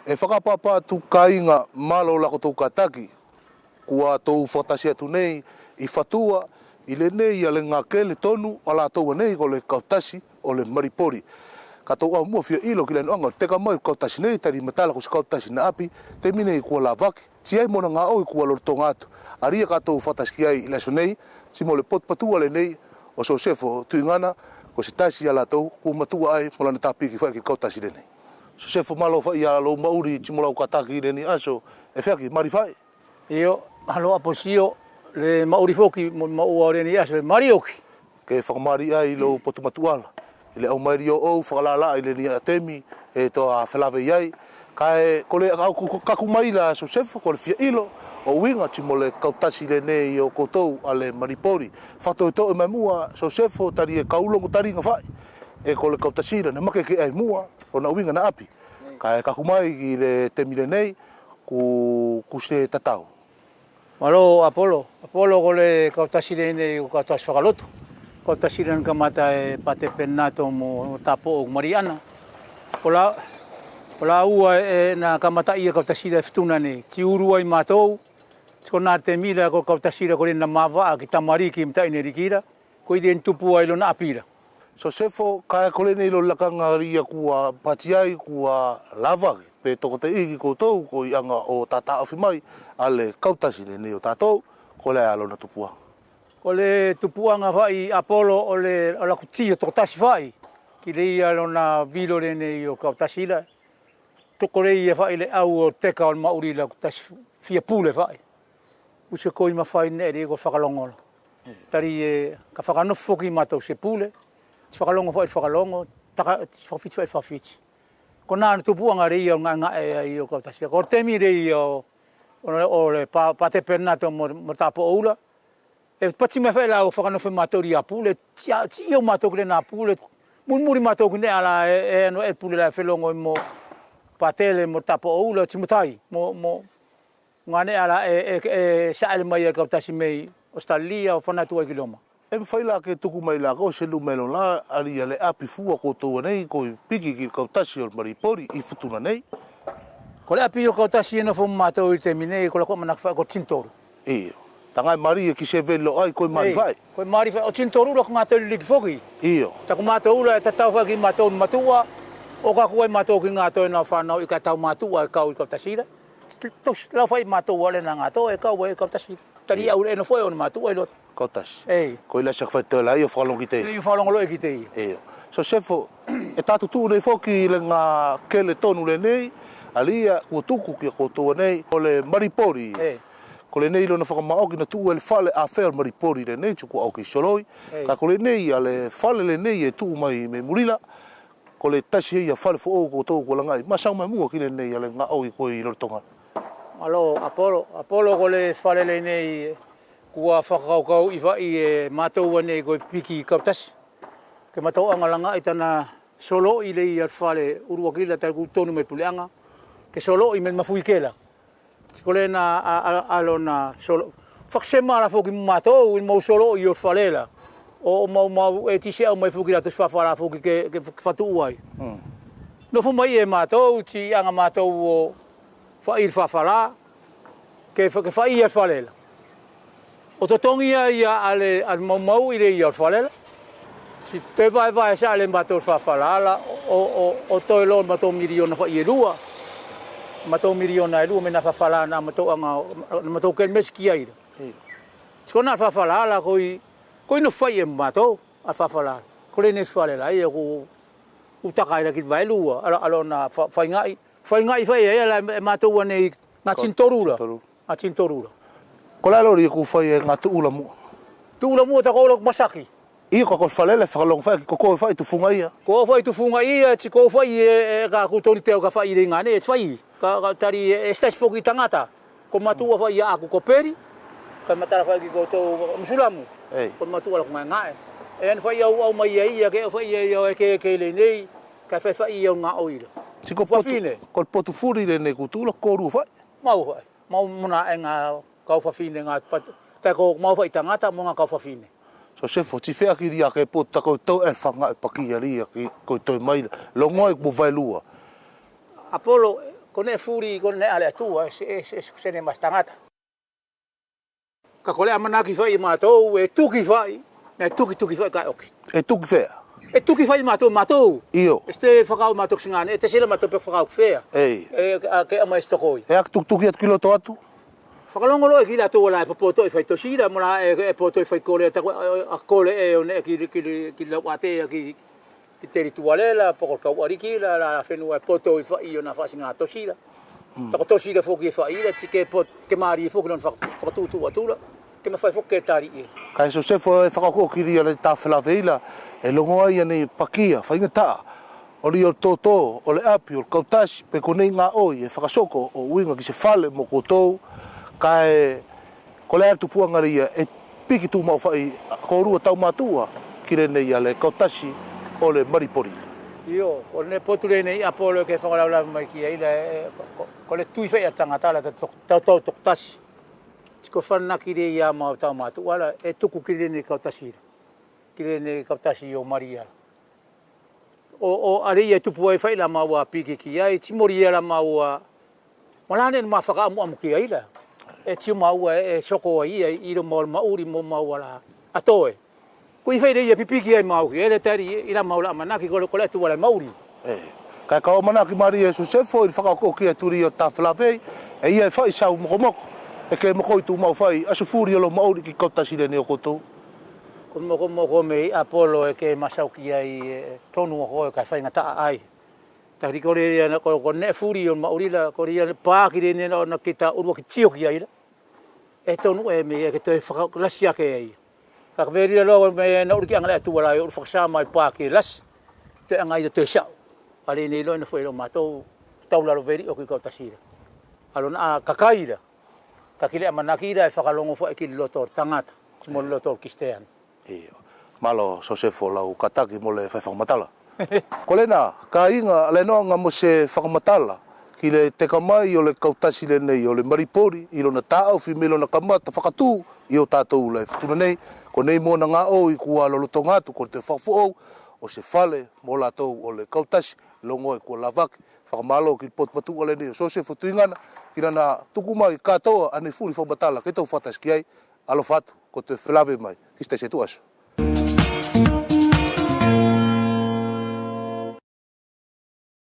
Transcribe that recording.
E whakapapa atu kainga malo la kotou kataki, kua tou whatasi atu nei i whatua i lenei ia le ngakele tonu a latou nei ko le kautasi o le Maripori. Ka tou au mua fia ilo ki le anoanga o teka mai kautasi nei tari matala ko se kautasi na api te mine i kua lavaki tiai mona ngā oi kua loro tonga atu. Aria ka tou whatasi ki ai i le aso nei, timo le pot patua le nei o Sosefo Tuingana ko se tasi a latou ku matua ai mo lana tapiki whai ki kautasi le nei. Sosefo malo whai ia lo mauri timo lau kataki le ni aso e whiaki mari whai. Io, halo aposio le mauri foki mo maua o le ni aso e marioki. Ke whakamari ai lo potu matuala. I le au mairi o ou whakalala i le ni atemi e toa whelave i ai. Ka e kole au kaku mai la Sosefo ko le fia ilo o winga timo le kautasi le nei o koutou a le Maripori. Whato e to e mai mua Sosefo tari e kaulongo tari ngā whai. E ko le kautasi na make ke ai mua o na winga na api. Ka e kaku mai i le temile nei ku se tatau. Malo Apollo, Apollo ko le kautasi le nei o kautasi whakaloto. Kautasi le kamata e pate penato mo tapo o Mariana. Ko la ua e na kamata ia kautasi le futuna nei. Ti uru ai mātou, tiko nā te mira ko kautasi le ko le na mawa ki tamariki mta ine rikira, ko i den tupu ai lo na apira. Sosefo, ka e kore nei lo lakanga ria kua patiai, kua lava, pe toko te iki koutou, ko i anga o tata ofi mai, a le kautasi le nei o tātou, ko le alona tupua. Ko le tupuanga whai Apollo o le o la kuti o tokotasi whai, ki le ia lona vilo le nei o kautasi la, toko le ia whai le au o teka o le mauri la kutasi fia pule whai. Use koi mawhai ne ere ko whakalongola. Tari e ka whakanofo ki mātou se pule, te whakalongo whai whakalongo, taka, te whakawhiti whai whawhiti. Ko nā tupuanga re ia o ngā ngā e ai o kautasi. Ko temi re ia o, o le pa, pa te penato mo, mo tāpo oula. E pati mai whai la o whakanofo mātou ri a pule, tia, tia o mātou ki le nā pule, muri mātou ki ne ala e, e ano e pule la e whelongo i mo patele mo tāpo oula, timotai, mo, mo, ngā ne ala e, e, e saele mai e kautasi mei Australia o whanatu ai ki Loma. E mwhai la ke tuku mai la ko se lumelo la ari le api fua koutou nei ko i piki ki kautasi o Maripori i futuna nei. Ko le api o kautasi e nofo mātou i te mine ko la ko mana ko tintoru. Iyo. Tangai mari e ki se velo ai koi mari whai. Koi mari whai. O tintoru la ko ngā tau liki foki. Iyo. Taku mātou ula e tatau whai ki mātou matua. O ka kuai mātou ki ngā toi nā whānau i ka tau mātua e kau i kautasi la. Tos la whai mātou wale nā ngā toi e kau e kautasi. Tari au e no foi o mātua i loto. Kautasi. Ei. Ko ila sak whai toi la i o whakalongo ki te. I whakalongo loe ki te i. Iyo. So sefo, e tātu tū nei foki i le ngā kele tonu le nei, alia kua tuku ki a koutou nei, o le Maripori. Ei. Ko le nei lona whakamaoki na tuu e le whale a whea o le Maripori le nei, tuku au ki soloi. Ei. Ka ko le nei a le whale le nei e tuu mai me murila, ko le tasi hei a whale fo o koutou ko langai. Ma sau mai mua ki le nei a le ngā oi koe i Rotonga. Alo, Apollo, Apollo ko le whale le nei kua whakakaukau i whai e mātou nei koe piki i kautasi. Ke matau anga langa i tana solo i le ia whale uruakila tai ku tonu me puleanga. Ke solo i me mafui kela. Tiko le na alo na solo. Whakasema la foki mātou i mau solo i o whale la. O mau mau e tise au mai fuki la tus whawhara foki ke whatu uai. No fu mai e mātou ti anga mātou o whai whawhara ke whai ia whale la. O to tongi ia ale al mau mau i le ia whale la. Si te vai vai sa le mātou whawhara la o toi lo mātou miriona whai e lua. Mātou miriona e lua me nā whawhara nā mātou anga nā mātou ken meski ai. Tiko nā whawhara la koi no whai e mātou a whawhara. Ko le nei whale la ia ko utaka i la ki vai lua alo nā whai ngai. Whai ngai whai e la e mātou nei ngā tintoru la. Ngā tintoru la. Ko la lori ku whai e ngā tuula mua. Tuula mua tako ola masaki. Ia ko whalele whakalongo whai, ko koe whai tu funga ia. Ko whai tu funga ia, ti ko whai e ka ku toni teo ka whai i ngā nei, e whai. Ka tari e stas foki tangata. Ko matua whai ia aku ko peri. Ka matara whai ki koutou musulamu. Ko matua la ko ngai ngai. E an whai au au mai ia ia, ke whai ia ia e ke ke le nei, ka whai whai ia ngā oira. Ti ko potu, ko potu furi le nei kutula, koru whai. Mau whai. Mau muna e ngā kauwhawhine ngā tai ko mau whai tangata mo ngā kauwhawhine. So sefo, ti whea ki ria ke po tako tau e whanga e paki a ria ki koutou mai, longoa i mo vaelua. Apollo, Ko ne furi ko ne ale atua e se se ne mastangata. Ka kole amanaki whai i mātou, e tuki whai, me tuki tuki whai kai oki. E tuki whea? E tuki whai mātou, mātou. Io. E te whakau mātou ki ngāne, e te sila mātou pe whakau whea. Ei. E a, ke ama e stokoi. E ak tuktuki atu ki loto atu? Whakalongo loe ki la tō la e popoto i whai tosira, mo la e, e poto i whai kore, ta, a kore e one ki, ki, ki, ki lau atea ki, ki te rituale la, poko kau ariki la, la whenua e poto i whai i ona whasi ngā tosira. Tako tosira foki e whai ira, ti ke, pot, ke māri e foki non whakatūtū atura, ke mawhai foki ke tari e. Kai Sosefo e whakakōkiri ana i Tāwhelawheila, e longo ai anei pakia, whainga taa, o li o tōtō, o le api, o le kautasi, pe konei ngā oi e whakasoko o uinga ki se fale mo koutou, ka e ko le atu puanga ia e piki tū mau whai kōrua taumatua ki renei a le kautasi o le Maripori. Io, ko ne potu le nei Apollo ke whakarau mai ki ai e, ko le tui whai a tangata la tau tau tasi. Tiko whanaki re ia mau tau mātua ala e tuku ki le nei kautasi. Ki le nei kautasi o Maria. O, o are ia tupu ai whai la maua piki ki ai, timori ia la maua. Ma la ne ma whaka amu amu ki ai la. E tiu maua e soko ai ia i ro mau mauri mo maua la. Atoe. Ko i whai re ia pipiki ai mau ki ele tari i la mau la manaki ko le tu wala mauri. E, kai ka o manaki Maria e Sosefo i whakakoki e turi o Tāwhelawhei, e ia e whai sau mokomoko, e ke moko i tū mau whai, asu furi o lo mauri ki kautasi le nei o koutou. Ko moko moko me i Apollo e ke masau ki ai e tonu o koe kai whainga taa ai. Tahuri kore ia na ko ne furi o mauri la ko ia pā ki re ne na ki ta urua ki tio ki ai la. E tonu e me e ke toe whakalasi ake ai. Ka verira loa me na uru ki anga le atua la e uru whakasā mai pā ki lasi. Te anga i te sau. Ale nei loa na whai lo mātou taularo veri o ki kau tasira. Alona a kakaira. Ka kile amanaki ira e whakalongo wha e ki loto o tangata. Ti mo loto o kistean. Io. Malo Sosefo lau kataki mo le whai whakamatala. Ko lena, ka inga le noanga mo se whakamatala, ki le teka mai o le kautasi le nei o le Maripori, i lona tāofi me lona kamata whakatū i o tātou ula e futuna nei, ko nei mōna ngā o i kua lolotonga atu ko te whakafo'ou o se fale mō lātou o le kautasi, longo e kua lavaki, whakamalo ki pot patu le nei o Sosefo Tuingana, ki rana tuku mai katoa anei furi whakamatala ke tau whatasi ki ai, alofa atu, ko te whelave mai, ki se taisi atu aso.